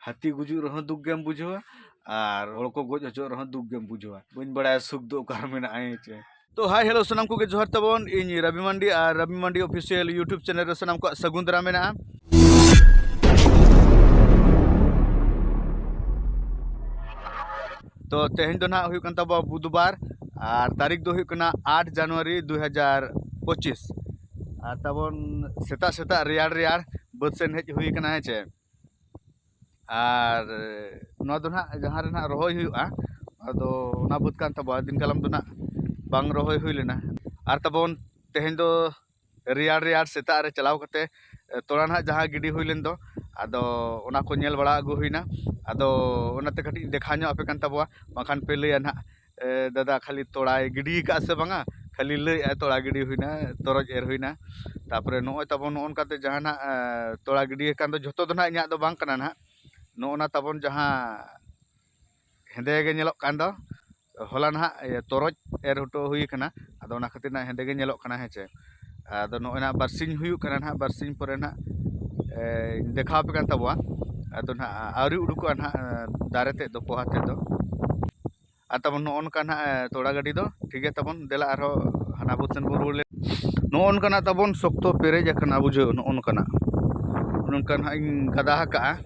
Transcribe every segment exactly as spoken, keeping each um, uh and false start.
ᱦᱟᱹᱛᱤ ᱜᱩᱡᱩᱜ ᱨᱮᱦᱚᱸ ᱫᱩᱠ ᱜᱮᱢ ᱵᱩᱡᱷᱟᱹᱣᱟ, ᱟᱨ ᱦᱚᱲ ᱠᱚ ᱜᱚᱡ ᱦᱚᱪᱚᱜ ᱨᱮᱦᱚᱸ ᱫᱩᱠ ᱜᱮᱢ ᱵᱩᱡᱷᱟᱹᱣᱟ᱾ ᱵᱟᱹᱧ ᱵᱟᱲᱟᱭᱟ ᱥᱩᱠ ᱫᱚ ᱚᱠᱟᱨᱮ ᱢᱮᱱᱟᱜᱼᱟ, ᱦᱮᱸ ᱪᱮ? ᱛᱚ ᱦᱟᱭ ᱦᱮᱞᱳ ᱥᱟᱱᱟᱢ ᱠᱚᱜᱮ ᱡᱚᱦᱟᱨ ᱛᱟᱵᱚᱱ, ᱤᱧ ᱨᱟᱵᱤ ᱢᱟᱱᱰᱤ ᱟᱨ ᱨᱟᱵᱤ ᱢᱟᱱᱰᱤ ᱚᱯᱷᱤᱥᱤᱭᱟᱞ YouTube ᱪᱮᱱᱮᱞ ᱨᱮ ᱥᱟᱱᱟᱢ ᱠᱚᱣᱟᱜ ᱥᱟᱹᱜᱩᱱ ᱫᱟᱨᱟᱢ ᱢᱮᱱᱟᱜᱼᱟ᱾ ᱛᱚ ᱛᱮᱦᱮᱧ ᱫᱚ ᱱᱟᱦᱟᱜ ᱦᱩᱭᱩᱜ ᱠᱟᱱ ᱛᱟᱵᱚᱱᱟ ᱵᱩᱫᱷᱵᱟᱨ, ᱟᱨ ᱛᱟᱹᱨᱤᱠᱷ ᱫᱚ ᱦᱩᱭᱩᱜ ᱠᱟᱱᱟ ᱟᱴ ᱡᱟᱱᱩᱣᱟᱨᱤ ᱫᱩ ᱦᱟᱡᱟᱨ ᱯᱚᱸᱪᱤᱥ᱾ ᱟᱨ ᱛᱟᱵᱚᱱ ᱥᱮᱛᱟᱜ ᱥᱮᱛᱟᱜ ᱨᱮᱭᱟᱲ ᱨᱮᱭᱟᱲ ᱵᱟᱹᱫᱽ ᱥᱮᱱ ᱦᱮᱡ ᱦᱩᱭ ᱠᱟᱱᱟ, ᱦᱮᱸ ᱪᱮ? ᱟᱨ ᱱᱚᱣᱟ ᱫᱚ ᱱᱟᱦᱟᱜ ᱡᱟᱦᱟᱸ ᱨᱮ ᱱᱟᱦᱟᱜ ᱨᱚᱦᱚᱭ ᱦᱩᱭᱩᱜᱼᱟ, ᱟᱫᱚ ᱚᱱᱟ ᱵᱟᱹᱫᱽ ᱠᱟᱱ ᱛᱟᱵᱚᱱᱟ᱾ ᱫᱤᱱ ᱠᱟᱞᱚᱢ ᱫᱚ ᱱᱟᱦᱟᱜ ᱵᱟᱝ ᱨᱚᱦᱚᱭ ᱦᱩᱭ ᱞᱮᱱᱟ᱾ ᱟᱨ ᱛᱟᱵᱚᱱ ᱛᱮᱦᱮᱧ ᱫᱚ ᱨᱮᱭᱟᱲ ᱨᱮᱭᱟᱲ ᱥᱮᱛᱟᱜ ᱨᱮ ᱪᱟᱞᱟᱣ ᱠᱟᱛᱮ, ᱮ, ᱛᱚᱲᱟ ᱱᱟᱦᱟᱜ ᱡᱟᱦᱟᱸ ᱜᱤᱰᱤ ᱦᱩᱭ ᱞᱮᱱ ᱫᱚ, ᱟᱫᱚ ᱚᱱᱟ ᱠᱚ ᱧᱮᱞ ᱵᱟᱲᱟ ᱟᱹᱜᱩ ᱦᱩᱭᱱᱟ᱾ ᱟᱫᱚ ᱚᱱᱟᱛᱮ ᱠᱟᱹᱴᱤᱡ ᱤᱧ ᱫᱮᱠᱷᱟᱣ ᱧᱚᱜ ᱟᱯᱮ ᱠᱟᱱ ᱛᱟᱵᱚᱣᱟ, ᱵᱟᱝᱠᱷᱟᱱ ᱯᱮ ᱞᱟᱹᱭᱟ ᱱᱟᱦᱟᱜ, ᱮ, ᱫᱟᱫᱟ ᱠᱷᱟᱹᱞᱤ ᱛᱚᱲᱟᱭ ᱜᱤᱰᱤ ᱟᱠᱟᱫᱼᱟ ᱥᱮ ᱵᱟᱝᱟ, ᱠᱷᱟᱹᱞᱤ ᱞᱟᱹᱭᱮᱫᱼᱟᱭ ᱛᱚᱲᱟ ᱜᱤᱰᱤ ᱦᱩᱭᱱᱟ, ᱛᱚᱨᱚᱡ ᱮᱨ ᱦᱩᱭᱱᱟ᱾ ᱛᱟᱨᱯᱚᱨᱮ ᱱᱚᱜᱼᱚᱭ ᱛᱟᱵᱚᱱ ᱱᱚᱜᱼᱚ ᱱᱚᱝᱠᱟᱛᱮ ᱡᱟᱦᱟᱱᱟᱜ, ᱮ, ᱛᱚᱲᱟ ᱜᱤᱰᱤ ᱟᱠᱟᱱ ᱫᱚ ᱡᱷᱚᱛᱚ ᱫᱚ ᱱᱟᱦᱟᱜ ᱤᱧᱟᱹᱜ ᱫᱚ ᱵᱟᱝ ᱠᱟᱱᱟ ᱱᱟᱦᱟᱜ᱾ ᱱᱚᱜᱼᱚ ᱱᱟ ᱛᱟᱵᱚᱱ ᱡᱟᱦᱟᱸ ᱦᱮᱸᱫᱮ ᱜᱮ ᱧᱮᱞᱚᱜ ᱠᱟᱱ ᱫᱚ, ᱦᱚᱞᱟ ᱱᱟᱦᱟᱜ ᱤᱭᱟᱹ ᱛᱚᱨᱚᱡ ᱮᱨ ᱦᱚᱴᱚ ᱦᱩᱭ ᱠᱟᱱᱟ, ᱟᱫᱚ ᱚᱱᱟ ᱠᱷᱟᱹᱛᱤᱨ ᱱᱟᱦᱟᱜ ᱦᱮᱸᱫᱮ ᱜᱮ ᱧᱮᱞᱚᱜ ᱠᱟᱱᱟ, ᱦᱮᱸ ᱪᱮ᱾ ᱟᱫᱚ ᱱᱚᱜᱼᱚᱭ ᱱᱟᱦᱟᱜ ᱵᱟᱨᱥᱤᱧ ᱦᱩᱭᱩᱜ ᱠᱟᱱᱟ ᱱᱟᱦᱟᱜ, ᱵᱟᱨᱥᱤᱧ ᱯᱚᱨᱮ ᱱᱟᱦᱟᱜ, ᱮ, ᱫᱮᱠᱷᱟᱣ ᱟᱯᱮ ᱠᱟᱱ ᱛᱟᱵᱚᱣᱟ᱾ ᱟᱫᱚ ᱱᱟᱦᱟᱜ ᱟᱹᱣᱨᱤ ᱩᱰᱩᱠᱚᱜᱼᱟ ᱱᱟᱦᱟᱜ, ᱮ, ᱫᱟᱨᱮ ᱛᱮᱫ ᱫᱚ, ᱯᱚᱦᱟ ᱛᱮᱫ ᱫᱚ᱾ ᱟᱨ ᱛᱟᱵᱚᱱ ᱱᱚᱜᱼᱚ ᱱᱚᱝᱠᱟ ᱱᱟᱦᱟᱜ, ᱮ, ᱛᱚᱲᱟ ᱜᱟᱹᱰᱤ ᱫᱚ ᱴᱷᱤᱠ ᱜᱮᱭᱟ ᱛᱟᱵᱚᱱ᱾ ᱫᱮᱞᱟ ᱟᱨᱦᱚᱸ ᱦᱟᱱᱟ ᱵᱟᱹᱫᱽ ᱥᱮᱱ ᱵᱚᱱ ᱨᱩᱣᱟᱹᱲ ᱞᱮᱱ᱾ ᱱᱚᱜᱼᱚ ᱱᱚᱝᱠᱟᱱᱟᱜ ᱛᱟᱵᱚᱱ ᱥᱚᱠᱛᱚ ᱯᱮᱨᱮᱡ ᱟᱠᱟᱱᱟ, ᱵᱩᱡᱷᱟᱹᱣ, ᱱᱚᱜᱼᱚ ᱱᱚᱝᱠᱟᱱᱟᱜ᱾ ᱱᱚᱝᱠᱟ ᱱᱟᱦᱟᱜ ᱤᱧ ᱜᱟᱫᱟ ᱟᱠᱟᱜᱼᱟ,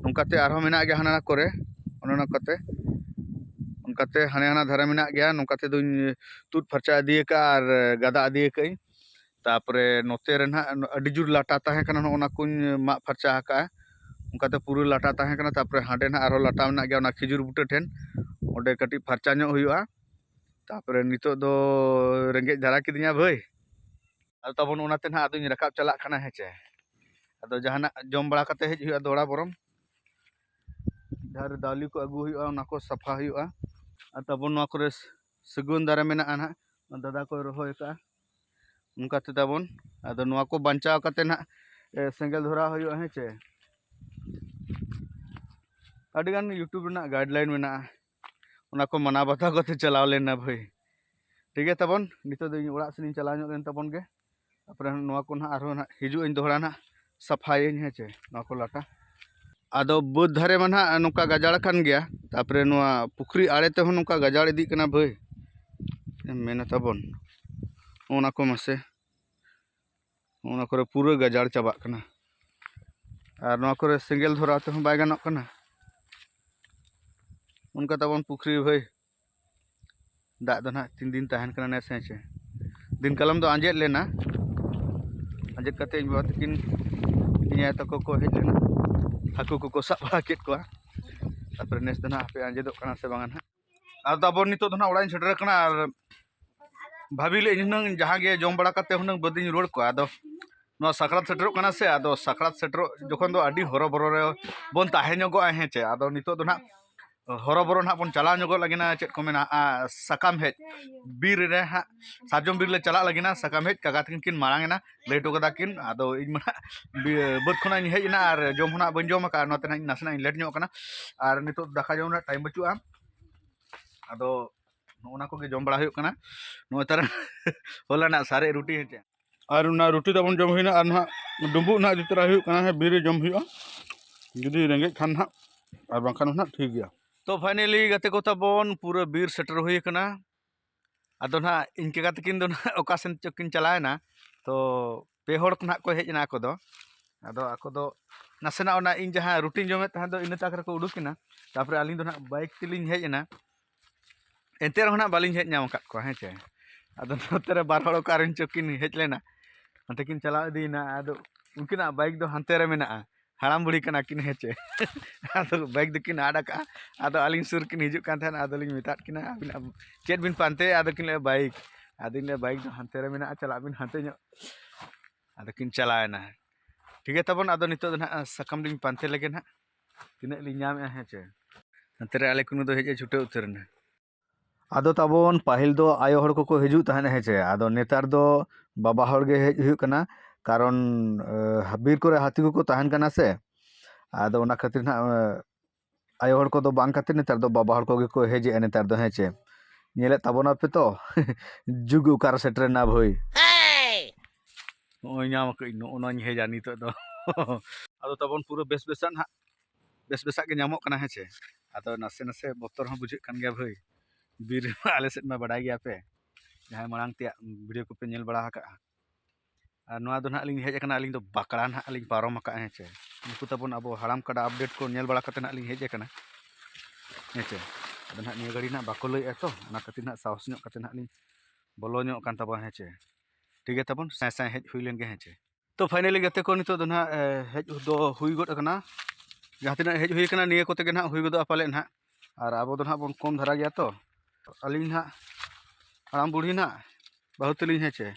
ᱱᱚᱝᱠᱟᱛᱮ ᱟᱨᱦᱚᱸ ᱢᱮᱱᱟᱜ ᱜᱮᱭᱟ ᱦᱟᱱᱟ ᱠᱚᱨᱮ, ᱚᱱᱮ ᱚᱱᱟ ᱠᱟᱛᱮ, ᱚᱱᱠᱟᱛᱮ ᱦᱟᱱᱮ ᱦᱟᱱᱟ ᱫᱷᱟᱨᱮ ᱢᱮᱱᱟᱜ ᱜᱮᱭᱟ, ᱱᱚᱝᱠᱟ ᱛᱮᱫᱚᱧ ᱛᱩᱫ ᱯᱷᱟᱨᱪᱟ ᱤᱫᱤ ᱟᱠᱟᱫᱼᱟ ᱟᱨ ᱜᱟᱫᱟ ᱤᱫᱤ ᱟᱠᱟᱫᱼᱟᱹᱧ᱾ ᱛᱟᱨᱯᱚᱨᱮ ᱱᱚᱛᱮ ᱨᱮ ᱱᱟᱦᱟᱜ ᱟᱹᱰᱤ ᱡᱳᱨ ᱞᱟᱴᱟ ᱛᱟᱦᱮᱸ ᱠᱟᱱᱟ, ᱱᱚᱜᱼᱚ ᱱᱟ ᱠᱚᱧ ᱢᱟᱜ ᱯᱷᱟᱨᱪᱟ ᱟᱠᱟᱫᱼᱟ, ᱚᱱᱠᱟᱛᱮ ᱯᱩᱨᱟᱹ ᱞᱟᱴᱟ ᱛᱟᱦᱮᱸ ᱠᱟᱱᱟ᱾ ᱛᱟᱨᱯᱚᱨᱮ ᱦᱟᱸᱰᱮ ᱱᱟᱦᱟᱜ ᱟᱨᱦᱚᱸ ᱞᱟᱴᱟ ᱢᱮᱱᱟᱜ ᱜᱮᱭᱟ, ᱚᱱᱟ ᱠᱷᱤᱡᱩᱨ ᱵᱩᱴᱟᱹ ᱴᱷᱮᱱ, ᱚᱸᱰᱮ ᱠᱟᱹᱴᱤᱡ ᱯᱷᱟᱨᱪᱟ ᱧᱚᱜ ᱦᱩᱭᱩᱜᱼᱟ᱾ ᱛᱟᱨᱯᱚᱨᱮ ᱱᱤᱛᱚᱜ ᱫᱚ ᱨᱮᱸᱜᱮᱡ ᱫᱷᱟᱨᱟ ᱠᱤᱫᱤᱧᱟ ᱵᱷᱟᱹᱭ, ᱟᱫᱚ ᱛᱟᱵᱚᱱ ᱚᱱᱟᱛᱮ ᱱᱟᱦᱟᱜ ᱟᱫᱚᱧ ᱨᱟᱠᱟᱵ ᱪᱟᱞᱟᱜ ᱠᱟᱱᱟ, ᱦᱮᱸ ᱪᱮ᱾ ᱟᱫᱚ ᱡᱟᱦᱟᱱᱟᱜ ᱡᱚᱢ ᱵᱟᱲᱟ ᱠᱟᱛᱮ ᱦᱮᱡ ᱦᱩᱭᱩᱜᱼᱟ ᱫᱚᱦᱲᱟ ᱵᱚᱨᱚᱢ᱾ ᱡᱟᱦᱟᱸ ᱨᱮ ᱫᱟᱣᱞᱤ ᱠᱚ ᱟᱹᱜᱩ ᱦᱩᱭᱩᱜᱼᱟ, ᱚᱱᱟ ᱠᱚ ᱥᱟᱯᱷᱟ ᱦᱩᱭᱩᱜᱼᱟ᱾ ᱟᱨ ᱛᱟᱵᱚᱱ ᱱᱚᱣᱟ ᱠᱚᱨᱮ ᱥᱟᱹᱜᱩᱣᱟᱹᱱ ᱫᱟᱨᱮ ᱢᱮᱱᱟᱜᱼᱟ ᱱᱟᱦᱟᱜ, ᱫᱟᱫᱟ ᱠᱚᱭ ᱨᱚᱦᱚᱭ ᱟᱠᱟᱫᱼᱟ᱾ ᱚᱱᱠᱟ ᱛᱮ ᱛᱟᱵᱚᱱ, ᱟᱫᱚ ᱱᱚᱣᱟ ᱠᱚ ᱵᱟᱧᱪᱟᱣ ᱠᱟᱛᱮ ᱱᱟᱦᱟᱜ, ᱮ, ᱥᱮᱸᱜᱮᱞ ᱫᱷᱚᱨᱟᱣ ᱦᱩᱭᱩᱜᱼᱟ, ᱦᱮᱸ ᱪᱮ᱾ ᱟᱹᱰᱤᱜᱟᱱ YouTube ᱨᱮᱱᱟᱜ guideline ᱢᱮᱱᱟᱜᱼᱟ, ᱚᱱᱟ ᱠᱚ ᱢᱟᱱᱟᱣ ᱵᱟᱛᱟᱣ ᱠᱟᱛᱮ ᱪᱟᱞᱟᱣ ᱞᱮᱱᱟ ᱵᱷᱟᱹᱭ᱾ ᱴᱷᱤᱠ ᱜᱮᱭᱟ ᱛᱟᱵᱚᱱ, ᱱᱤᱛᱚᱜ ᱫᱚ ᱤᱧ ᱚᱲᱟᱜ ᱥᱮᱱᱤᱧ ᱪᱟᱞᱟᱣ ᱧᱚᱜ ᱞᱮᱱ ᱛᱟᱵᱚᱱ ᱜᱮ᱾ ᱛᱟᱨᱯᱚᱨᱮ ᱱᱚᱣᱟ ᱠᱚ ᱱᱟᱦᱟᱜ ᱟᱨᱦᱚᱸ ᱱᱟᱦᱟᱜ ᱦᱤᱡᱩᱜ ᱟᱹᱧ ᱫᱚᱦᱲᱟ ᱱᱟᱦᱟᱜ ᱥᱟᱯᱷᱟᱭᱟᱹᱧ, ᱦᱮᱸ ᱪᱮ, ᱱᱚᱣᱟ ᱠᱚ ᱞᱟᱴᱟ᱾ ᱟᱫᱚ ᱵᱟᱹᱫᱽ ᱫᱷᱟᱨᱮ ᱢᱟ ᱱᱟᱦᱟᱜ ᱱᱚᱝᱠᱟ ᱜᱟᱡᱟᱲ ᱟᱠᱟᱱ ᱜᱮᱭᱟ, ᱛᱟᱨᱯᱚᱨᱮ ᱱᱚᱣᱟ ᱯᱩᱠᱷᱨᱤ ᱟᱲᱮ ᱛᱮᱦᱚᱸ ᱱᱚᱝᱠᱟ ᱜᱟᱡᱟᱲ ᱤᱫᱤᱜ ᱠᱟᱱᱟ ᱵᱷᱟᱹᱭ᱾ ᱢᱮᱱᱟ ᱛᱟᱵᱚᱱ ᱚᱱᱟ ᱠᱚ ᱢᱟᱥᱮ, ᱚᱱᱟ ᱠᱚᱨᱮ ᱯᱩᱨᱟᱹ ᱜᱟᱡᱟᱲ ᱪᱟᱵᱟᱜ ᱠᱟᱱᱟ᱾ ᱟᱨ ᱱᱚᱣᱟ ᱠᱚᱨᱮ ᱥᱮᱸᱜᱮᱞ ᱫᱷᱚᱨᱟᱣ ᱛᱮᱦᱚᱸ ᱵᱟᱭ ᱜᱟᱱᱚᱜ ᱠᱟᱱᱟ᱾ ᱚᱱᱠᱟ ᱛᱟᱵᱚᱱ ᱯᱩᱠᱷᱨᱤ ᱵᱷᱟᱹᱭ, ᱫᱟᱜ ᱫᱚ ᱱᱟᱦᱟᱜ ᱛᱤᱱ ᱫᱤᱱ ᱛᱟᱦᱮᱱ ᱠᱟᱱᱟ ᱱᱮᱥ, ᱦᱮᱸ ᱪᱮ? ᱫᱤᱱ ᱠᱟᱞᱚᱢ ᱫᱚ ᱟᱸᱡᱮᱫ ᱞᱮᱱᱟ, ᱟᱸᱡᱮᱫ ᱠᱟᱛᱮ ᱤᱧ ᱵᱟᱵᱟ ᱛᱟᱹᱠᱤᱱ, ᱤᱧ ᱟᱭᱳ ᱛᱟᱠᱚ ᱠᱚ ᱦᱮᱡ ᱞᱮᱱᱟ, ᱦᱟᱹᱠᱩ ᱠᱚᱠᱚ ᱥᱟᱵ ᱵᱟᱲᱟ ᱠᱮᱫ ᱠᱚᱣᱟ᱾ ᱛᱟᱨᱯᱚᱨᱮ ᱱᱮᱥ ᱫᱚ ᱱᱟᱦᱟᱜ ᱦᱟᱯᱮ ᱟᱸᱡᱮᱫᱚᱜ ᱠᱟᱱᱟ ᱥᱮ ᱵᱟᱝᱟ ᱱᱟᱦᱟᱜ᱾ ᱟᱫᱚ ᱛᱟᱵᱚᱱ ᱱᱤᱛᱚᱜ ᱫᱚ ᱱᱟᱦᱟᱜ ᱚᱲᱟᱜ ᱤᱧ ᱥᱮᱴᱮᱨ ᱟᱠᱟᱱᱟ, ᱟᱨ ᱵᱷᱟᱵᱤ ᱞᱮᱫ ᱤᱧ ᱦᱩᱱᱟᱹᱝ ᱡᱟᱦᱟᱸ ᱜᱮ ᱡᱚᱢ ᱵᱟᱲᱟ ᱠᱟᱛᱮ ᱦᱩᱱᱟᱹᱝ ᱵᱟᱹᱫᱤᱧ ᱨᱩᱣᱟᱹᱲ ᱠᱚᱣᱟ᱾ ᱟᱫᱚ ᱱᱚᱣᱟ ᱥᱟᱠᱨᱟᱛ ᱥᱮᱴᱮᱨᱚᱜ ᱠᱟᱱᱟ ᱥᱮ, ᱟᱫᱚ ᱥᱟᱠᱨᱟᱛ ᱥᱮᱴᱮᱨᱚᱜ ᱡᱚᱠᱷᱚᱱ ᱫᱚ ᱟᱹᱰᱤ ᱦᱚᱨᱚᱵᱚᱨᱚ ᱨᱮ ᱵᱚᱱ ᱛᱟᱦᱮᱸ ᱧᱚᱜᱚᱜᱼᱟ, ᱦᱮᱸ ᱪᱮ? ᱟᱫᱚ ᱱᱤᱛᱚᱜ ᱫᱚ ᱱᱟᱦᱟᱜ ᱦᱚᱨᱚᱵᱚᱨᱚ ᱱᱟᱦᱟᱜ ᱵᱚᱱ ᱪᱟᱞᱟᱣ ᱧᱚᱜᱚᱜ ᱞᱟᱹᱜᱤᱫ ᱱᱟ, ᱪᱮᱫ ᱠᱚ ᱢᱮᱱᱟ, ᱟ, ᱥᱟᱠᱟᱢ ᱦᱮᱡ, ᱵᱤᱨ ᱨᱮ ᱦᱟᱸᱜ ᱥᱟᱨᱡᱚᱢ ᱵᱤᱨ ᱞᱮ ᱪᱟᱞᱟᱜ ᱞᱟᱹᱜᱤᱫ ᱱᱟ᱾ ᱥᱟᱠᱟᱢ ᱦᱮᱡ ᱠᱟᱠᱟ ᱛᱟᱹᱠᱤᱱ ᱠᱤᱱ ᱢᱟᱲᱟᱝ ᱮᱱᱟ, ᱞᱟᱹᱭ ᱦᱚᱴᱚ ᱠᱟᱫᱟ ᱠᱤᱱ᱾ ᱟᱫᱚ ᱤᱧ ᱢᱟ ᱱᱟᱦᱟᱜ ᱵᱤ-, ᱵᱟᱹᱫᱽ ᱠᱷᱚᱱᱟᱜ ᱤᱧ ᱦᱮᱡ ᱮᱱᱟ ᱟᱨ ᱡᱚᱢ ᱦᱚᱸ ᱱᱟᱦᱟᱜ ᱵᱟᱹᱧ ᱡᱚᱢ ᱟᱠᱟᱫᱼᱟ, ᱚᱱᱟᱛᱮ ᱱᱟᱦᱟᱜ ᱤᱧ ᱱᱟᱥᱮᱱᱟᱜ ᱤᱧ ᱞᱮᱴ ᱧᱚᱜ ᱠᱟᱱᱟ᱾ ᱟᱨ ᱱᱤᱛᱚᱜ ᱫᱟᱠᱟ ᱡᱚᱢ ᱨᱮᱱᱟᱜ ᱴᱟᱭᱤᱢ ᱵᱟᱹᱪᱩᱜᱼᱟ᱾ ᱟᱫᱚ ᱱᱚᱜᱼᱚ ᱱᱟ ᱠᱚᱜᱮ ᱡᱚᱢ ᱵᱟᱲᱟ ᱦᱩᱭᱩᱜ ᱠᱟᱱᱟ᱾ ᱱᱚᱜᱼᱚᱭ ᱛᱟᱨᱟ ᱦᱚᱞᱟᱱᱟᱜ ᱥᱟᱨᱮᱡ ᱨᱩᱴᱤ, ᱦᱮᱸ ᱪᱮ? ᱟᱨ ᱚᱱᱟ ᱨᱩᱴᱤ ᱛᱟᱵᱚᱱ ᱡᱚᱢ ᱦᱩᱭᱱᱟ, ᱟᱨ ᱱᱟᱦᱟᱜ ᱰᱩᱸᱵᱩᱜ ᱱᱟᱦᱟᱜ ᱤᱫᱤ ᱛᱚᱨᱟ ᱦᱩᱭᱩᱜ ᱠᱟᱱᱟ, ᱦᱮᱸ, ᱵᱤᱨ ᱨᱮ ᱡᱚᱢ ᱦᱩᱭᱩᱜᱼᱟ ᱡᱩᱫᱤ ᱨᱮᱸᱜᱮᱡ ᱠᱷᱟᱱ ᱱᱟᱦᱟᱜ, ᱟᱨ ᱵᱟᱝᱠᱷᱟᱱ ᱫᱚ ᱱᱟᱦᱟᱜ ᱴᱷᱤᱠ ᱜᱮᱭᱟ᱾ ᱛᱚ finally ᱜᱟᱛᱮ ᱠᱚ ᱛᱟᱵᱚᱱ ᱯᱩᱨᱟᱹ ᱵᱤᱨ ᱥᱮᱴᱮᱨ ᱦᱩᱭ ᱟᱠᱟᱱᱟ᱾ ᱟᱫᱚ ᱱᱟᱦᱟᱜ ᱤᱧ ᱠᱟᱠᱟ ᱛᱟᱹᱠᱤᱱ ᱫᱚ ᱱᱟᱦᱟᱜ ᱚᱠᱟ ᱥᱮᱱ ᱪᱚ ᱠᱤᱱ ᱪᱟᱞᱟᱣ ᱮᱱᱟ᱾ ᱛᱚ ᱯᱮ ᱦᱚᱲ ᱠᱚ ᱱᱟᱦᱟᱜ ᱠᱚ ᱦᱮᱡ ᱮᱱᱟ ᱟᱠᱚ ᱫᱚ᱾ ᱟᱫᱚ ᱟᱠᱚ ᱫᱚ ᱱᱟᱥᱮᱱᱟᱜ ᱚᱱᱟ ᱤᱧ ᱡᱟᱦᱟᱸ ᱨᱩᱴᱤᱧ ᱡᱚᱢᱮᱫ ᱛᱟᱦᱮᱸᱫ ᱫᱚ ᱤᱱᱟᱹ ᱛᱟᱠ ᱨᱮᱠᱚ ᱩᱰᱩᱠ ᱮᱱᱟ᱾ ᱛᱟᱨᱯᱚᱨᱮ ᱟᱹᱞᱤᱧ ᱫᱚ ᱱᱟᱦᱟᱜ ᱵᱟᱭᱤᱠ ᱛᱮᱞᱤᱧ ᱦᱮᱡ ᱮᱱᱟ᱾ ᱮᱱᱛᱮ ᱨᱮᱦᱚᱸ ᱱᱟᱦᱟᱜ ᱵᱟᱹᱞᱤᱧ ᱦᱮᱡ ᱧᱟᱢ ᱟᱠᱟᱫ ᱠᱚᱣᱟ, ᱦᱮᱸ ᱪᱮ? ᱟᱫᱚ ᱱᱚᱛᱮ ᱨᱮ ᱵᱟᱨ ᱦᱚᱲ ᱚᱠᱟ ᱨᱮᱱ ᱪᱚ ᱠᱤᱱ ᱦᱮᱡ ᱞᱮᱱᱟ, ᱦᱟᱱᱛᱮ ᱠᱤᱱ ᱪᱟᱞᱟᱣ ᱤᱫᱤᱭᱮᱱᱟ᱾ ᱟᱫᱚ ᱩᱱᱠᱤᱱᱟᱜ ᱵᱟᱭᱤᱠ ᱫᱚ ᱦᱟᱱᱛᱮ ᱨᱮ ᱢᱮᱱᱟᱜᱼᱟ, ᱦᱟᱲᱟᱢ ᱵᱩᱲᱦᱤ ᱠᱟᱱᱟ ᱠᱤᱱ, ᱦᱮᱸ ᱪᱮ? ᱟᱫᱚ ᱵᱟᱭᱤᱠ ᱫᱚᱠᱤᱱ ᱟᱫ ᱟᱠᱟᱫᱼᱟ᱾ ᱟᱫᱚ ᱟᱹᱞᱤᱧ ᱥᱩᱨ ᱠᱤᱱ ᱦᱤᱡᱩᱜ ᱠᱟᱱ ᱛᱟᱦᱮᱱᱟ, ᱟᱫᱚᱞᱤᱧ ᱢᱮᱛᱟᱫ ᱠᱤᱱᱟ, "ᱟᱹᱵᱤᱱᱟᱜ ᱪᱮᱫ ᱵᱤᱱ ᱯᱟᱱᱛᱮᱭᱟ?" ᱟᱫᱚ ᱠᱤᱱ ᱞᱟᱹᱭᱟ, "ᱵᱟᱭᱤᱠ᱾" ᱟᱫᱚᱧ ᱞᱟᱹᱭᱟ, "ᱵᱟᱭᱤᱠ ᱫᱚ ᱦᱟᱱᱛᱮ ᱨᱮ ᱢᱮᱱᱟᱜᱼᱟ, ᱪᱟᱞᱟᱜ ᱵᱤᱱ ᱦᱟᱱᱛᱮ ᱧᱚᱜ᱾" ᱟᱫᱚ ᱠᱤᱱ ᱪᱟᱞᱟᱣᱮᱱᱟ᱾ ᱴᱷᱤᱠ ᱜᱮᱭᱟ ᱛᱟᱵᱚᱱ, ᱟᱫᱚ ᱱᱤᱛᱚᱜ ᱫᱚ ᱱᱟᱦᱟᱜ ᱥᱟᱠᱟᱢ ᱞᱤᱧ ᱯᱟᱱᱛᱮ ᱞᱮᱜᱮ ᱱᱟᱦᱟᱜ, ᱛᱤᱱᱟᱹᱜ ᱞᱤᱧ ᱧᱟᱢᱮᱜᱼᱟ, ᱦᱮᱸ ᱪᱮ? ᱦᱟᱱᱛᱮ ᱨᱮ ᱟᱞᱮ ᱠᱩᱱᱩ ᱫᱚ ᱦᱮᱡ ᱮ ᱪᱷᱩᱴᱟᱹᱣ ᱩᱛᱟᱹᱨ ᱮᱱᱟ᱾ ᱟᱫᱚ ᱛᱟᱵᱚᱱ ᱯᱟᱹᱦᱤᱞ ᱫᱚ ᱟᱭᱳ ᱦᱚᱲ ᱠᱚᱠᱚ ᱦᱤᱡᱩᱜ ᱛᱟᱦᱮᱸᱫ, ᱦᱮᱸ ᱪᱮ? ᱟᱫᱚ ᱱᱮᱛᱟᱨ ᱫᱚ ᱵᱟᱵᱟ ᱦᱚᱲ ᱜᱮ ᱦᱮᱡ ᱦᱩᱭᱩᱜ ᱠᱟᱱᱟ, ᱠᱟᱨᱚᱱ, ᱮ, ᱵᱤᱨ ᱠᱚᱨᱮ ᱦᱟᱹᱛᱤ ᱠᱚᱠᱚ ᱛᱟᱦᱮᱱ ᱠᱟᱱᱟ ᱥᱮ᱾ ᱟᱫᱚ ᱚᱱᱟ ᱠᱷᱟᱹᱛᱤᱨ ᱱᱟᱦᱟᱜ, ᱮ, ᱟᱭᱳ ᱦᱚᱲ ᱠᱚᱫᱚ ᱵᱟᱝ ᱠᱟᱛᱮ ᱱᱮᱛᱟᱨ ᱫᱚ ᱵᱟᱵᱟ ᱦᱚᱲ ᱠᱚᱜᱮ ᱠᱚ ᱦᱮᱡᱮᱜᱼᱟ ᱱᱮᱛᱟᱨ ᱫᱚ, ᱦᱮᱸ ᱪᱮ? ᱧᱮᱞᱮᱫ ᱛᱟᱵᱚᱱᱟᱯᱮ ᱛᱚ, ᱡᱩᱜᱽ ᱚᱠᱟᱨᱮ ᱥᱮᱴᱮᱨᱮᱱᱟ ᱵᱷᱟᱹᱭ᱾ ᱱᱚᱜᱼᱚᱭ ᱧᱟᱢ ᱟᱠᱟᱫᱟᱹᱧ, ᱱᱚᱜᱼᱚ ᱱᱚᱣᱟᱧ ᱦᱮᱡᱟ ᱱᱤᱛᱚᱜ ᱫᱚ᱾ ᱟᱫᱚ ᱛᱟᱵᱚᱱ ᱯᱩᱨᱟᱹ ᱵᱮᱥ ᱵᱮᱥᱟᱜ ᱱᱟᱦᱟᱜ ᱵᱮᱥ ᱵᱮᱥᱟᱜ ᱜᱮ ᱧᱟᱢᱚᱜ ᱠᱟᱱᱟ, ᱦᱮᱸ ᱪᱮ᱾ ᱟᱫᱚ ᱱᱟᱥᱮ ᱱᱟᱥᱮ ᱵᱚᱛᱚᱨ ᱦᱚᱸ ᱵᱩᱡᱷᱟᱹᱜ ᱠᱟᱱ ᱜᱮᱭᱟ ᱵᱷᱟᱹᱭ, ᱵᱤᱨ ᱨᱮᱢᱟ ᱟᱞᱮ ᱥᱮᱫ ᱢᱟ ᱵᱟᱰᱟᱭ ᱜᱮᱭᱟ ᱯᱮ, ᱡᱟᱦᱟᱸᱭ ᱢᱟᱲᱟᱝ ᱛᱮᱭᱟᱜ ᱵᱷᱤᱰᱤᱭᱳ ᱠᱚᱯᱮ ᱧᱮᱞ ᱵᱟᱲᱟ ᱟᱠᱟᱜᱼᱟ᱾ ᱟᱨ ᱱᱚᱣᱟ ᱫᱚ ᱱᱟᱦᱟᱜ ᱞᱤᱧ ᱦᱮᱡ ᱟᱠᱟᱱᱟ, ᱟᱹᱞᱤᱧ ᱫᱚ ᱵᱟᱸᱠᱲᱟ ᱱᱟᱦᱟᱜ ᱞᱤᱧ ᱯᱟᱨᱚᱢ ᱟᱠᱟᱜᱼᱟ, ᱦᱮᱸ ᱪᱮ᱾ ᱩᱱᱠᱩ ᱛᱟᱵᱚᱱ ᱟᱵᱚ ᱦᱟᱲᱟᱢ ᱠᱟᱰᱟ ᱟᱯᱰᱮᱴ ᱠᱚ ᱧᱮᱞ ᱵᱟᱲᱟ ᱠᱟᱛᱮ ᱱᱟᱦᱟᱜ ᱞᱤᱧ ᱦᱮᱡ ᱟᱠᱟᱱᱟ, ᱦᱮᱸ ᱪᱮ᱾ ᱟᱫᱚ ᱱᱟᱦᱟᱜ ᱱᱤᱭᱟᱹ ᱜᱷᱟᱹᱲᱤ ᱱᱟᱦᱟᱜ ᱵᱟᱠᱚ ᱞᱟᱹᱭᱮᱫᱼᱟ ᱛᱚ, ᱚᱱᱟ ᱠᱷᱟᱹᱛᱤᱨ ᱱᱟᱦᱟᱜ ᱥᱟᱦᱚᱥ ᱧᱚᱜ ᱠᱟᱛᱮ ᱱᱟᱦᱟᱜ ᱞᱤᱧ ᱵᱚᱞᱚ ᱧᱚᱜ ᱠᱟᱱ ᱛᱟᱵᱚᱱᱟ, ᱦᱮᱸ ᱪᱮ᱾ ᱴᱷᱤᱠ ᱜᱮᱭᱟ ᱛᱟᱵᱚᱱ, ᱥᱟᱭ ᱥᱟᱭ ᱦᱮᱡ ᱦᱩᱭ ᱞᱮᱱ ᱜᱮ, ᱦᱮᱸ ᱪᱮ᱾ ᱛᱚ finally ᱜᱟᱛᱮ ᱠᱚ, ᱱᱤᱛᱚᱜ ᱫᱚ ᱱᱟᱦᱟᱜ, ᱮ, ᱦᱮᱡ ᱫᱚ ᱦᱩᱭ ᱜᱚᱫ ᱟᱠᱟᱱᱟ᱾ ᱡᱟᱦᱟᱸ ᱛᱤᱱᱟᱹᱜ ᱦᱮᱡ ᱦᱩᱭ ᱟᱠᱟᱱᱟ, ᱱᱤᱭᱟᱹ ᱠᱚᱛᱮ ᱜᱮ ᱱᱟᱦᱟᱜ ᱦᱩᱭ ᱜᱚᱫᱚᱜᱼᱟ ᱯᱟᱞᱮᱫ ᱱᱟᱦᱟᱜ᱾ ᱟᱨ ᱟᱵᱚ ᱫᱚ ᱱᱟᱦᱟᱜ ᱵᱚᱱ ᱠᱚᱢ ᱫᱷᱟᱨᱟ ᱜᱮᱭᱟ ᱛᱚ᱾ ᱟᱹᱞᱤᱧ ᱱᱟᱦᱟᱜ ᱦᱟᱲᱟᱢ ᱵᱩᱲᱦᱤ ᱱᱟᱦᱟᱜ, ᱵᱟᱹᱦᱩ ᱛᱟᱹᱞᱤᱧ, ᱦᱮᱸ ᱪᱮ,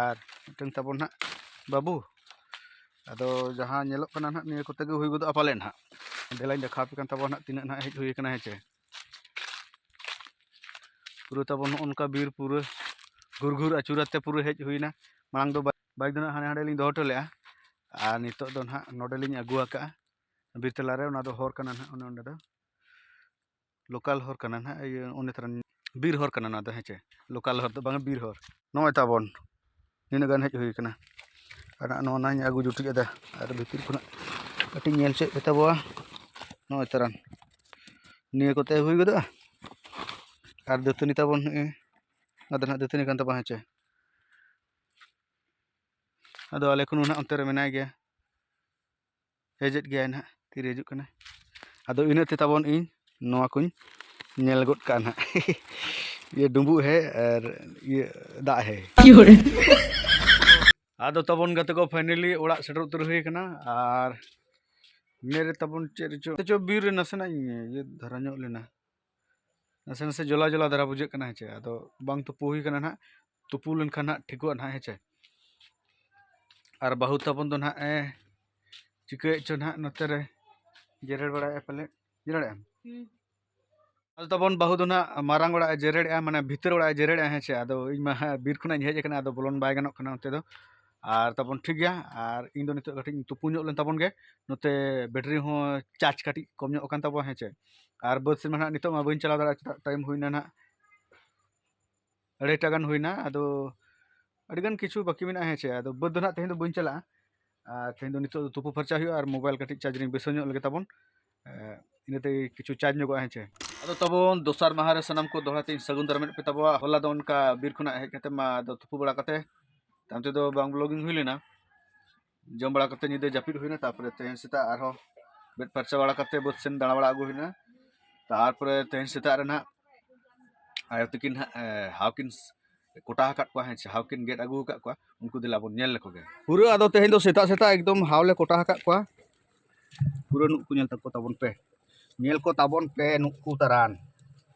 ᱟᱨ ᱢᱤᱫᱴᱟᱝ ᱛᱟᱵᱚᱱ ᱱᱟᱦᱟᱜ ᱵᱟᱹᱵᱩ᱾ ᱟᱫᱚ ᱡᱟᱦᱟᱸ ᱧᱮᱞᱚᱜ ᱠᱟᱱᱟ ᱱᱟᱦᱟᱜ, ᱱᱤᱭᱟᱹ ᱠᱚᱛᱮ ᱜᱮ ᱦᱩᱭ ᱜᱚᱫᱚᱜᱼᱟ ᱯᱟᱞᱮᱫ ᱱᱟᱦᱟᱜ᱾ ᱫᱮᱞᱟᱧ ᱫᱮᱠᱷᱟᱣ ᱟᱯᱮ ᱠᱟᱱ ᱛᱟᱵᱚᱱᱟ ᱱᱟᱦᱟᱜ, ᱛᱤᱱᱟᱹᱜ ᱱᱟᱦᱟᱜ ᱦᱮᱡ ᱦᱩᱭ ᱟᱠᱟᱱᱟ, ᱦᱮᱸ ᱪᱮ᱾ ᱯᱩᱨᱟᱹ ᱛᱟᱵᱚᱱ ᱱᱚᱜᱼᱚ ᱱᱚᱝᱠᱟ ᱵᱤᱨ ᱯᱩᱨᱟᱹ ᱜᱷᱩᱨ ᱜᱷᱩᱨ ᱟᱹᱪᱩᱨ ᱟᱛᱮ ᱯᱩᱨᱟᱹ ᱦᱮᱡ ᱦᱩᱭᱱᱟ᱾ ᱢᱟᱲᱟᱝ ᱫᱚ ᱵᱟ-, ᱵᱟᱭᱤᱠ ᱫᱚ ᱱᱟᱦᱟᱜ ᱦᱟᱸᱰᱮ ᱦᱟᱸᱰᱮ ᱞᱤᱧ ᱫᱚᱦᱚ ᱦᱚᱴᱚ ᱞᱮᱫᱼᱟ, ᱟᱨ ᱱᱤᱛᱚᱜ ᱫᱚ ᱱᱟᱦᱟᱜ ᱱᱚᱰᱮ ᱞᱤᱧ ᱟᱹᱜᱩ ᱟᱠᱟᱫᱼᱟ ᱵᱤᱨ ᱛᱟᱞᱟ ᱨᱮ᱾ ᱚᱱᱟ ᱫᱚ ᱦᱚᱨ ᱠᱟᱱᱟ ᱱᱟᱦᱟᱜ, ᱚᱱᱮ ᱚᱸᱰᱮ ᱫᱚ ᱞᱳᱠᱟᱞ ᱦᱚᱨ ᱠᱟᱱᱟ ᱱᱟᱦᱟᱜ, ᱤᱭᱟᱹ, ᱚᱱᱮ ᱛᱟᱨᱟ ᱵᱤᱨ ᱦᱚᱨ ᱠᱟᱱᱟ ᱱᱚᱣᱟ ᱫᱚ, ᱦᱮᱸ ᱪᱮ? ᱞᱳᱠᱟᱞ ᱦᱚᱨ ᱫᱚ ᱵᱟᱝᱟ, ᱵᱤᱨ ᱦᱚᱨ᱾ ᱱᱚᱜᱼᱚᱭ ᱛᱟᱵᱚᱱ ᱱᱤᱱᱟᱹᱜ ᱜᱟᱱ ᱦᱮᱡ ᱦᱩᱭ ᱠᱟᱱᱟ᱾ ᱟᱨ ᱱᱚᱜᱼᱚ ᱱᱟᱧ ᱟᱹᱜᱩ ᱡᱩᱴᱤᱡ ᱟᱫᱟ, ᱟᱨ ᱵᱷᱤᱛᱤᱨ ᱠᱷᱚᱱᱟᱜ ᱠᱟᱹᱴᱤᱡ ᱧᱮᱞ ᱪᱮᱫ ᱯᱮ ᱛᱟᱵᱚᱣᱟ᱾ ᱱᱚᱜᱼᱚᱭ ᱛᱟᱨᱟᱱ ᱱᱤᱭᱟᱹ ᱠᱚᱛᱮ ᱦᱩᱭ ᱜᱚᱫᱚᱜᱼᱟ᱾ ᱟᱨ ᱫᱟᱹᱛᱟᱹᱱᱤ ᱛᱟᱵᱚᱱ ᱱᱚᱜᱼᱚᱭ, ᱱᱚᱣᱟ ᱫᱚ ᱱᱟᱦᱟᱜ ᱫᱟᱹᱛᱟᱹᱱᱤ ᱠᱟᱱ ᱛᱟᱵᱚᱱᱟ, ᱦᱮᱸ ᱪᱮ? ᱟᱫᱚ ᱟᱞᱮ ᱠᱷᱚᱱ ᱱᱟᱦᱟᱜ ᱚᱱᱛᱮ ᱨᱮ ᱢᱮᱱᱟᱭ ᱜᱮᱭᱟ, ᱦᱮᱡᱮᱫ ᱜᱮᱭᱟᱭ ᱱᱟᱦᱟᱜ, ᱛᱤᱨᱮ ᱦᱤᱡᱩᱜ ᱠᱟᱱᱟᱭ᱾ ᱟᱫᱚ ᱤᱱᱟᱹᱜ ᱛᱮ ᱛᱟᱵᱚᱱ ᱤᱧ ᱱᱚᱣᱟ ᱠᱚᱧ ᱧᱮᱞ ᱜᱚᱫ ᱠᱟᱜᱼᱟ ᱱᱟᱦᱟᱜ᱾ ᱤᱭᱟᱹ ᱰᱩᱸᱵᱩᱜ ᱦᱮ ᱟᱨ ᱤᱭᱟᱹ ᱫᱟᱜ ᱦᱮ᱾ ᱟᱫᱚ ᱛᱟᱵᱚᱱ ᱜᱟᱛᱮ ᱠᱚ finally ᱚᱲᱟᱜ ᱥᱮᱴᱮᱨ ᱩᱛᱟᱹᱨ ᱦᱩᱭ ᱟᱠᱟᱱᱟ᱾ ᱟᱨ ᱢᱮᱨᱮ ᱛᱟᱵᱚᱱ ᱪᱮᱫ ᱨᱮᱪᱚ, ᱪᱚ ᱵᱤᱨ ᱨᱮ ᱱᱟᱥᱮᱱᱟᱜ ᱤᱧ ᱤᱭᱟᱹ ᱫᱷᱟᱨᱟ ᱧᱚᱜ ᱞᱮᱱᱟ, ᱱᱟᱥᱮ ᱱᱟᱥᱮ ᱡᱚᱞᱟ ᱡᱚᱞᱟ ᱫᱷᱟᱨᱟ ᱵᱩᱡᱷᱟᱹᱜ ᱠᱟᱱᱟ, ᱦᱮᱸ ᱪᱮ᱾ ᱟᱫᱚ ᱵᱟᱝ ᱛᱩᱯᱩ ᱦᱩᱭ ᱠᱟᱱᱟ ᱱᱟᱦᱟᱜ, ᱛᱩᱯᱩ ᱞᱮᱱᱠᱷᱟᱱ ᱱᱟᱦᱟᱜ ᱴᱷᱤᱠᱚᱜᱼᱟ ᱱᱟᱦᱟᱜ, ᱦᱮᱸ ᱪᱮ᱾ ᱟᱨ ᱵᱟᱹᱦᱩ ᱛᱟᱵᱚᱱ ᱫᱚ ᱱᱟᱦᱟᱜ ᱮ ᱪᱤᱠᱟᱹᱭᱮᱫ ᱪᱚ ᱱᱟᱦᱟᱜ, ᱱᱚᱛᱮ ᱨᱮ ᱡᱮᱨᱮᱲ ᱵᱟᱲᱟᱭᱮᱫᱼᱟ ᱯᱟᱞᱮᱫ, ᱡᱮᱨᱮᱲᱮᱫ ᱟᱢ? ᱦᱩᱸ᱾ ᱟᱫᱚ ᱛᱟᱵᱚᱱ ᱵᱟᱹᱦᱩ ᱫᱚ ᱱᱟᱦᱟᱜ ᱢᱟᱨᱟᱝ ᱚᱲᱟᱜ ᱮ ᱡᱮᱨᱮᱲᱮᱫᱼᱟ, ᱢᱟᱱᱮ ᱵᱷᱤᱛᱟᱹᱨ ᱚᱲᱟᱜ ᱮ ᱡᱮᱨᱮᱲᱮᱫᱼᱟ, ᱦᱮᱸ ᱪᱮ᱾ ᱟᱫᱚ ᱤᱧ ᱢᱟ ᱦᱟᱸᱜ ᱵᱤᱨ ᱠᱷᱚᱱᱟᱜ ᱤᱧ ᱦᱮᱡ ᱟᱠᱟᱱᱟ, ᱟᱫᱚ ᱵᱚᱞᱚᱱ ᱵᱟᱭ ᱜᱟᱱᱚᱜ ᱠᱟᱱᱟ ᱚᱱᱛᱮ ᱫᱚ᱾ ᱟᱨ ᱛᱟᱵᱚᱱ ᱴᱷᱤᱠ ᱜᱮᱭᱟ, ᱟᱨ ᱤᱧ ᱫᱚ ᱱᱤᱛᱚᱜ ᱠᱟᱹᱴᱤᱡ ᱤᱧ ᱛᱩᱯᱩ ᱧᱚᱜ ᱞᱮᱱ ᱛᱟᱵᱚᱱ ᱜᱮ, ᱱᱚᱛᱮ ᱵᱮᱴᱨᱤ ᱦᱚᱸ ᱪᱟᱨᱡᱽ ᱠᱟᱹᱴᱤᱡ ᱠᱚᱢ ᱧᱚᱜ ᱟᱠᱟᱱ ᱛᱟᱵᱚᱱᱟ, ᱦᱮᱸ ᱪᱮ᱾ ᱟᱨ ᱵᱟᱹᱫᱽ ᱥᱮᱫ ᱢᱟ ᱱᱟᱦᱟᱜ ᱱᱤᱛᱚᱜ ᱢᱟ ᱵᱟᱹᱧ ᱪᱟᱞᱟᱣ ᱫᱟᱲᱮᱭᱟᱜᱼᱟ, ᱪᱮᱫᱟᱜ ᱴᱟᱭᱤᱢ ᱦᱩᱭᱱᱟ ᱱᱟᱦᱟᱜ ᱟᱹᱲᱟᱹᱭᱴᱟ ᱜᱟᱱ ᱦᱩᱭᱱᱟ᱾ ᱟᱫᱚ ᱟᱹᱰᱤᱜᱟᱱ ᱠᱤᱪᱷᱩ ᱵᱟᱹᱠᱤ ᱢᱮᱱᱟᱜᱼᱟ, ᱦᱮᱸ ᱪᱮ᱾ ᱟᱫᱚ ᱵᱟᱹᱫᱽ ᱫᱚ ᱱᱟᱦᱟᱜ ᱛᱮᱦᱮᱧ ᱫᱚ ᱵᱟᱹᱧ ᱪᱟᱞᱟᱜᱼᱟ᱾ ᱟᱨ ᱛᱮᱦᱮᱧ ᱫᱚ ᱱᱤᱛᱚᱜ ᱫᱚ ᱛᱩᱯᱩ ᱯᱷᱟᱨᱪᱟ ᱦᱩᱭᱩᱜᱼᱟ ᱟᱨ ᱢᱳᱵᱟᱭᱤᱞ ᱠᱟᱹᱴᱤᱡ ᱪᱟᱨᱡᱽ ᱨᱤᱧ ᱵᱟᱹᱭᱥᱟᱹᱣ ᱧᱚᱜ ᱞᱮᱜᱮ ᱛᱟᱵᱚᱱ᱾ ᱮ, ᱤᱱᱟᱹ ᱛᱮᱜᱮ ᱠᱤᱪᱷᱩ ᱪᱟᱨᱡᱽ ᱧᱚᱜᱚᱜᱼᱟ, ᱦᱮᱸ ᱪᱮ? ᱟᱫᱚ ᱛᱟᱵᱚᱱ ᱫᱚᱥᱟᱨ ᱢᱟᱦᱟ ᱨᱮ ᱥᱟᱱᱟᱢ ᱠᱚ ᱫᱚᱦᱲᱟ ᱛᱮ ᱤᱧ ᱥᱟᱹᱜᱩᱱ ᱫᱟᱨᱟᱢᱮᱫ ᱯᱮ ᱛᱟᱵᱚᱣᱟ᱾ ᱦᱚᱞᱟ ᱫᱚ ᱚᱱᱠᱟ ᱵᱤᱨ ᱠᱷᱚᱱᱟᱜ ᱦᱮᱡ ᱠᱟᱛᱮ ᱢᱟ ᱟᱫᱚ ᱛᱩᱯᱩ ᱵᱟᱲᱟ ᱠᱟᱛᱮ ᱛᱟᱭᱚᱢ ᱛᱮᱫᱚ ᱵᱟᱝ ᱵᱞᱚᱜᱤᱝ ᱦᱩᱭ ᱞᱮᱱᱟ᱾ ᱡᱚᱢ ᱵᱟᱲᱟ ᱠᱟᱛᱮ ᱧᱤᱫᱟᱹ ᱡᱟᱹᱯᱤᱫ ᱦᱩᱭᱱᱟ, ᱛᱟᱨᱯᱚᱨᱮ ᱛᱮᱦᱮᱧ ᱥᱮᱛᱟᱜ ᱟᱨᱦᱚᱸ ᱵᱮᱫ ᱯᱷᱟᱨᱪᱟ ᱵᱟᱲᱟ ᱠᱟᱛᱮ ᱵᱟᱹᱫᱽ ᱥᱮᱱ ᱫᱟᱬᱟ ᱵᱟᱲᱟ ᱟᱹᱜᱩ ᱦᱩᱭᱱᱟ᱾ ᱛᱟᱨᱯᱚᱨᱮ ᱛᱮᱦᱮᱧ ᱥᱮᱛᱟᱜ ᱨᱮ ᱱᱟᱦᱟᱜ ᱟᱭᱳ ᱛᱟᱹᱠᱤᱱ ᱦᱟᱸᱜ, ᱮ, ᱦᱟᱣ ᱠᱤᱱ ᱠᱚᱴᱟ ᱟᱠᱟᱫ ᱠᱚᱣᱟ, ᱦᱮᱸ ᱪᱮ, ᱦᱟᱣ ᱠᱤᱱ ᱜᱮᱫ ᱟᱹᱜᱩ ᱟᱠᱟᱫ ᱠᱚᱣᱟ, ᱩᱱᱠᱩ ᱫᱮᱞᱟ ᱵᱚᱱ ᱧᱮᱞ ᱞᱮᱠᱚ ᱜᱮ᱾ ᱯᱩᱨᱟᱹ ᱟᱫᱚ ᱛᱮᱦᱮᱧ ᱫᱚ ᱥᱮᱛᱟᱜ ᱥᱮᱛᱟᱜ ᱮᱠᱫᱚᱢ ᱦᱟᱣ ᱞᱮ ᱠᱚᱴᱟ ᱟᱠᱟᱫ ᱠᱚᱣᱟ᱾ ᱯᱩᱨᱟᱹ ᱱᱩᱠᱩ ᱧᱮᱞ ᱛᱟᱠᱚ ᱛᱟᱵᱚᱱ ᱯᱮ, ᱧᱮᱞ ᱠᱚ ᱛᱟᱵᱚᱱ ᱯᱮ ᱱᱩᱠᱩ ᱛᱟᱨᱟᱱ᱾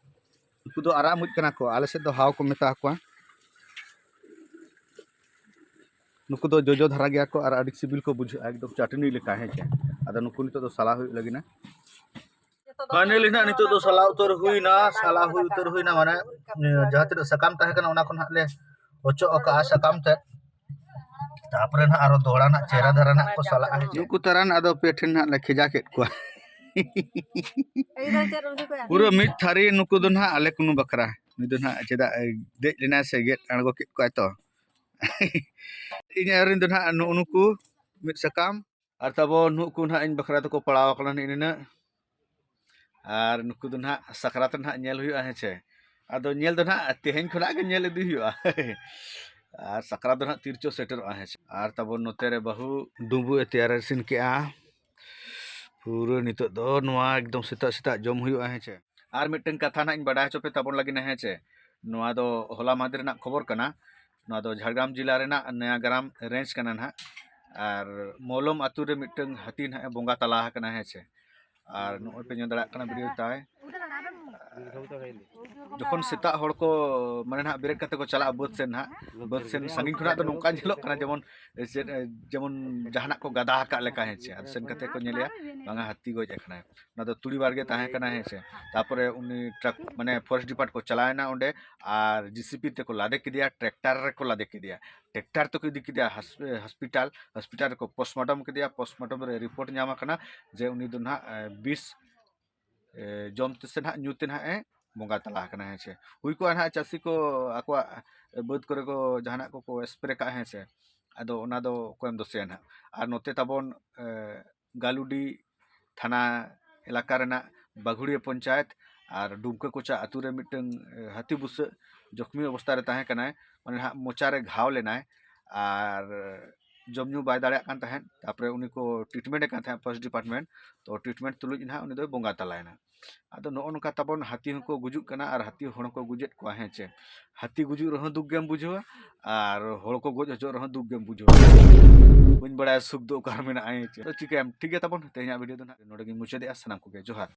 ᱱᱩᱠᱩ ᱫᱚ ᱟᱨᱟᱜ ᱢᱩᱡ ᱠᱟᱱᱟ ᱠᱚ, ᱟᱞᱮ ᱥᱮᱫ ᱫᱚ ᱦᱟᱣ ᱠᱚ ᱢᱮᱛᱟ ᱠᱚᱣᱟ᱾ ᱱᱩᱠᱩ ᱫᱚ ᱡᱚᱡᱚ ᱫᱷᱟᱨᱟ ᱜᱮᱭᱟ ᱠᱚ ᱟᱨ ᱟᱹᱰᱤ ᱥᱤᱵᱤᱞ ᱠᱚ ᱵᱩᱡᱷᱟᱹᱜᱼᱟ, ᱮᱠᱫᱚᱢ ᱪᱟᱹᱴᱱᱤ ᱞᱮᱠᱟ, ᱦᱮᱸ ᱪᱮ? ᱟᱫᱚ ᱱᱩᱠᱩ ᱱᱤᱛᱚᱜ ᱫᱚ ᱥᱟᱞᱟ ᱦᱩᱭᱩᱜ ᱞᱟᱹᱜᱤᱫ ᱱᱟ᱾ Finally ᱱᱟᱜ ᱱᱤᱛᱚᱜ ᱫᱚ ᱥᱟᱞᱟ ᱩᱛᱟᱹᱨ ᱦᱩᱭᱱᱟ, ᱥᱟᱞᱟ ᱦᱩᱭ ᱩᱛᱟᱹᱨ ᱦᱩᱭᱱᱟ, ᱢᱟᱱᱮ, ᱡᱟᱦᱟᱸ ᱛᱤᱱᱟᱹᱜ ᱥᱟᱠᱟᱢ ᱛᱟᱦᱮᱸ ᱠᱟᱱᱟ, ᱚᱱᱟ ᱠᱚ ᱱᱟᱜ ᱞᱮ ᱚᱪᱚᱜ ᱟᱠᱟᱜᱼᱟ, ᱥᱟᱠᱟᱢ ᱛᱮᱫ᱾ ᱛᱟᱨᱯᱚᱨᱮ ᱱᱟᱜ ᱟᱨᱚ ᱫᱚᱦᱲᱟ ᱱᱟᱜ ᱪᱮᱦᱨᱟ ᱫᱷᱟᱨᱟ ᱱᱟᱜ ᱠᱚ ᱥᱟᱞᱟᱜᱼᱟ, ᱦᱮᱸ ᱪᱮ? ᱱᱩᱠᱩ ᱛᱟᱨᱟᱱ ᱟᱫᱚ ᱯᱮ ᱴᱷᱮᱱ ᱱᱟᱜ ᱞᱮ ᱠᱷᱮᱡᱟ ᱠᱮᱫ ᱠᱚᱣᱟ᱾ ᱯᱩᱨᱟᱹ ᱢᱤᱫ ᱛᱷᱟᱹᱨᱤ ᱱᱩᱠᱩ ᱫᱚ ᱱᱟᱜ ᱟᱞᱮ ᱠᱩᱱᱩ ᱵᱟᱠᱷᱨᱟ᱾ ᱱᱩᱭ ᱫᱚ ᱱᱟᱜ ᱪᱮᱫᱟᱜ ᱮ ᱫᱮᱡ ᱞᱮᱱᱟᱭ ᱥᱮ ᱜᱮᱫ ᱟᱬᱜᱚ ᱠᱮᱫ ᱠᱚᱣᱟᱭ ᱛᱚ᱾ ᱤᱧ ᱟᱹᱣᱨᱤᱧ ᱫᱚ ᱱᱟᱜ ᱱᱩᱜᱼᱩ ᱱᱩᱠᱩ ᱢᱤᱫ ᱥᱟᱠᱟᱢ᱾ ᱟᱨ ᱛᱟᱵᱚ ᱱᱩᱜᱼᱩ ᱱᱟᱜ ᱤᱧ ᱵᱟᱠᱷᱨᱟ ᱫᱚᱠᱚ ᱯᱟᱲᱟᱣ ᱟᱠᱟᱱᱟ ᱱᱤᱜ ᱱᱤᱱᱟᱹᱜ᱾ ᱟᱨ ᱱᱩᱠᱩ ᱫᱚ ᱱᱟᱜ ᱥᱟᱠᱨᱟᱛ ᱨᱮ ᱱᱟᱜ ᱧᱮᱞ ᱦᱩᱭᱩᱜᱼᱟ, ᱦᱮᱸ ᱪᱮ? ᱟᱫᱚ ᱧᱮᱞ ᱫᱚ ᱱᱟᱜ ᱛᱮᱦᱮᱧ ᱠᱷᱚᱱᱟᱜ ᱜᱮ ᱧᱮᱞ ᱤᱫᱤ ᱦᱩᱭᱩᱜᱼᱟ᱾ ᱟᱨ ᱥᱟᱠᱨᱟᱛ ᱫᱚ ᱱᱟᱜ ᱛᱤᱨᱪᱚ ᱥᱮᱴᱮᱨᱚᱜᱼᱟ, ᱦᱮᱸ ᱪᱮ? ᱟᱨ ᱛᱟᱵᱚ ᱱᱚᱛᱮ ᱨᱮ ᱵᱟᱹᱦᱩ ᱰᱩᱸᱵᱩᱜ ᱮ ᱛᱮᱭᱟᱨ ᱤᱥᱤᱱ ᱠᱮᱜᱼᱟ᱾ ᱯᱩᱨᱟᱹ ᱱᱤᱛᱚᱜ ᱫᱚ ᱱᱚᱣᱟ ᱮᱠᱫᱚᱢ ᱥᱮᱛᱟᱜ ᱥᱮᱛᱟᱜ ᱡᱚᱢ ᱦᱩᱭᱩᱜᱼᱟ, ᱦᱮᱸ ᱪᱮ? ᱟᱨ ᱢᱤᱫᱴᱟᱝ ᱠᱟᱛᱷᱟ ᱱᱟᱜ ᱤᱧ ᱵᱟᱰᱟᱭ ᱦᱚᱪᱚ ᱯᱮ ᱛᱟᱵᱚᱱ ᱞᱟᱹᱜᱤᱫ, ᱦᱮᱸ ᱪᱮ? ᱱᱚᱣᱟ ᱫᱚ ᱦᱚᱞᱟ ᱢᱟᱦᱫᱮᱨ ᱨᱮᱱᱟᱜ ᱠᱷᱚᱵᱚᱨ ᱠᱟᱱᱟ᱾ ᱱᱚᱣᱟ ᱫᱚ ᱡᱷᱟᱲᱜᱨᱟᱢ ᱡᱮᱞᱟ ᱨᱮᱱᱟᱜ ᱱᱚᱭᱟᱜᱨᱟᱢ ᱨᱮᱧᱡᱽ ᱠᱟᱱᱟ ᱱᱟᱜ᱾ ᱟᱨ ᱢᱚᱞᱚᱢ ᱟᱛᱳ ᱨᱮ ᱢᱤᱫᱴᱟᱝ ᱦᱟᱹᱛᱤ ᱱᱟᱜ ᱮ ᱵᱚᱸᱜᱟ ᱛᱟᱞᱟ ᱟᱠᱟᱱᱟ, ᱦᱮᱸ ᱪᱮ? ᱟᱨ ᱱᱚᱜᱼᱚᱭ ᱯᱮ ᱧᱮᱞ ᱫᱟᱲᱮᱭᱟᱜ ᱠᱟᱱᱟ ᱵᱷᱤᱰᱤᱭᱳ ᱛᱟᱭ᱾ ᱡᱚᱠᱷᱚᱱ ᱥᱮᱛᱟᱜ ᱦᱚᱲ ᱠᱚ, ᱢᱟᱱᱮ, ᱱᱟᱦᱟᱜ ᱵᱮᱨᱮᱫ ᱠᱟᱛᱮ ᱠᱚ ᱪᱟᱞᱟᱜᱼᱟ ᱵᱟᱹᱫᱽ ᱥᱮᱱ ᱱᱟᱦᱟᱜ, ᱵᱟᱹᱫᱽ ᱥᱮᱱ ᱥᱟᱺᱜᱤᱧ ᱠᱷᱚᱱᱟᱜ ᱫᱚ ᱱᱚᱝᱠᱟ ᱧᱮᱞᱚᱜ ᱠᱟᱱᱟ ᱡᱮᱢᱚᱱ ᱪᱮᱫ, ᱡᱮᱢᱚᱱ ᱡᱟᱦᱟᱱᱟᱜ ᱠᱚ ᱜᱟᱫᱟ ᱟᱠᱟᱫ ᱞᱮᱠᱟ, ᱦᱮᱸ ᱪᱮ? ᱟᱨ ᱥᱮᱱ ᱠᱟᱛᱮ ᱠᱚ ᱧᱮᱞᱮᱜᱼᱟ, ᱵᱟᱝᱟ, ᱦᱟᱹᱛᱤ ᱜᱚᱡ ᱟᱠᱟᱱᱟᱭ᱾ ᱚᱱᱟ ᱫᱚ ᱛᱩᱲᱤ ᱵᱟᱲᱜᱮ ᱛᱟᱦᱮᱸ ᱠᱟᱱᱟ, ᱦᱮᱸ ᱪᱮ? ᱛᱟᱨᱯᱚᱨᱮ ᱩᱱᱤ ᱴᱨᱟᱠ, ᱢᱟᱱᱮ, ᱯᱷᱚᱨᱮᱥᱴ ᱰᱤᱯᱟᱨᱴ ᱠᱚ ᱪᱟᱞᱟᱣᱮᱱᱟ ᱚᱸᱰᱮ, ᱟᱨ ᱡᱤᱥᱤᱯᱤ ᱛᱮᱠᱚ ᱞᱟᱫᱮ ᱠᱮᱫᱮᱭᱟ, ᱴᱨᱟᱠᱴᱟᱨ ᱨᱮᱠᱚ ᱞᱟᱫᱮ ᱠᱮᱫᱮᱭᱟ, ᱴᱨᱟᱠᱴᱟᱨ ᱛᱮᱠᱚ ᱤᱫᱤ ᱠᱮᱫᱮᱭᱟ ᱦᱟᱥ-, ᱦᱚᱥᱯᱤᱴᱟᱞ᱾ ᱦᱚᱥᱯᱤᱴᱟᱞ ᱨᱮᱠᱚ ᱯᱳᱥᱴᱢᱚᱨᱴᱮᱢ ᱠᱮᱫᱮᱭᱟ᱾ ᱯᱳᱥᱴᱢᱚᱨᱴᱮᱢ ᱨᱮ ᱨᱤᱯᱳᱨᱴ ᱧᱟᱢ ᱟᱠᱟᱱᱟ ᱡᱮ ᱩᱱᱤ ᱫᱚ ᱱᱟᱦᱟᱜ, ᱮ, ᱵᱤᱥ, ᱮ, ᱡᱚᱢ ᱛᱮ ᱥᱮ ᱱᱟᱦᱟᱜ ᱧᱩ ᱛᱮ ᱱᱟᱦᱟᱜ ᱮ ᱵᱚᱸᱜᱟ ᱛᱟᱞᱟ ᱟᱠᱟᱱᱟ, ᱦᱮᱸ ᱪᱮ? ᱦᱩᱭ ᱠᱚᱜᱼᱟ ᱱᱟᱦᱟᱜ ᱪᱟᱹᱥᱤ ᱠᱚ ᱟᱠᱚᱣᱟᱜ ᱵᱟᱹᱫᱽ ᱠᱚᱨᱮ ᱠᱚ ᱡᱟᱦᱟᱱᱟᱜ ᱠᱚᱠᱚ ᱥᱯᱨᱮ ᱠᱟᱜᱼᱟ, ᱦᱮᱸ ᱪᱮ? ᱟᱫᱚ ᱚᱱᱟ ᱫᱚ ᱚᱠᱚᱭᱮᱢ ᱫᱳᱥᱮᱭᱟ ᱱᱟᱦᱟᱜ? ᱟᱨ ᱱᱚᱛᱮ ᱛᱟᱵᱚᱱ, ᱮ, ᱜᱟᱞᱩᱰᱤ ᱛᱷᱟᱱᱟ ᱮᱞᱟᱠᱟ ᱨᱮᱱᱟᱜ ᱵᱟᱜᱷᱩᱲᱤᱭᱟᱹ ᱯᱚᱧᱪᱟᱭᱮᱛ ᱟᱨ ᱰᱩᱢᱠᱟᱹ ᱠᱚᱪᱟ ᱟᱹᱛᱩ ᱨᱮ ᱢᱤᱫᱴᱟᱝ, ᱮ, ᱦᱟᱹᱛᱤ ᱵᱩᱥᱟᱹᱜ ᱡᱚᱠᱷᱢᱤ ᱚᱵᱚᱥᱛᱟ ᱨᱮ ᱛᱟᱦᱮᱸ ᱠᱟᱱᱟᱭ᱾ ᱢᱟᱱᱮ ᱦᱟᱸᱜ ᱢᱚᱪᱟ ᱨᱮ ᱜᱷᱟᱣ ᱞᱮᱱᱟᱭ ᱟᱨ ᱡᱚᱢ ᱧᱩ ᱵᱟᱭ ᱫᱟᱲᱮᱭᱟᱜ ᱠᱟᱱ ᱛᱟᱦᱮᱸᱫ᱾ ᱛᱟᱨᱯᱚᱨᱮ ᱩᱱᱤ ᱠᱚ ᱴᱨᱤᱴᱢᱮᱱᱴ ᱮ ᱠᱟᱱ ᱛᱟᱦᱮᱸᱫ ᱯᱷᱟᱨᱥᱴ ᱰᱤᱯᱟᱨᱴᱢᱮᱱᱴ᱾ ᱛᱚ ᱴᱨᱤᱴᱢᱮᱱᱴ ᱛᱩᱞᱩᱡ ᱱᱟᱦᱟᱜ ᱩᱱᱤ ᱫᱚᱭ ᱵᱚᱸᱜᱟ ᱛᱟᱞᱟᱭᱮᱱᱟ᱾ ᱟᱫᱚ ᱱᱚᱜᱼᱚ ᱱᱚᱝᱠᱟ ᱛᱟᱵᱚᱱ ᱦᱟᱹᱛᱤ ᱦᱚᱸᱠᱚ ᱜᱩᱡᱩᱜ ᱠᱟᱱᱟ ᱟᱨ ᱦᱟᱹᱛᱤ ᱦᱚᱲ ᱦᱚᱸᱠᱚ ᱜᱩᱡᱮᱫ ᱠᱚᱣᱟ, ᱦᱮᱸ ᱪᱮ? ᱦᱟᱹᱛᱤ ᱜᱩᱡᱩᱜ ᱨᱮᱦᱚᱸ ᱫᱩᱠ ᱜᱮᱢ ᱵᱩᱡᱷᱟᱹᱣᱟ ᱟᱨ ᱦᱚᱲ ᱠᱚ ᱜᱚᱡ ᱦᱚᱪᱚᱜ ᱨᱮᱦᱚᱸ ᱫᱩᱠ ᱜᱮᱢ ᱵᱩᱡᱷᱟᱹᱣᱟ᱾ ᱵᱟᱹᱧ ᱵᱟᱲᱟᱭᱟ ᱥᱩᱠ ᱫᱚ ᱚᱠᱟ ᱨᱮ ᱢᱮᱱᱟᱜᱼᱟ, ᱦᱮᱸ ᱪᱮ? ᱛᱚ ᱪᱤᱠᱟᱹᱭᱟᱢ, ᱴᱷᱤᱠ ᱜᱮᱭᱟ ᱛᱟᱵᱚᱱ, ᱛᱮᱦᱮᱧᱟᱜ ᱵᱷᱤᱰᱤᱭᱳ ᱫᱚ ᱱᱟᱦᱟᱜ ᱱᱚᱰᱮ ᱜᱤᱧ ᱢᱩᱪᱟᱹᱫᱮᱜᱼᱟ᱾ ᱥᱟᱱᱟᱢ ᱠᱚᱜᱮ ᱡᱚᱦᱟᱨ᱾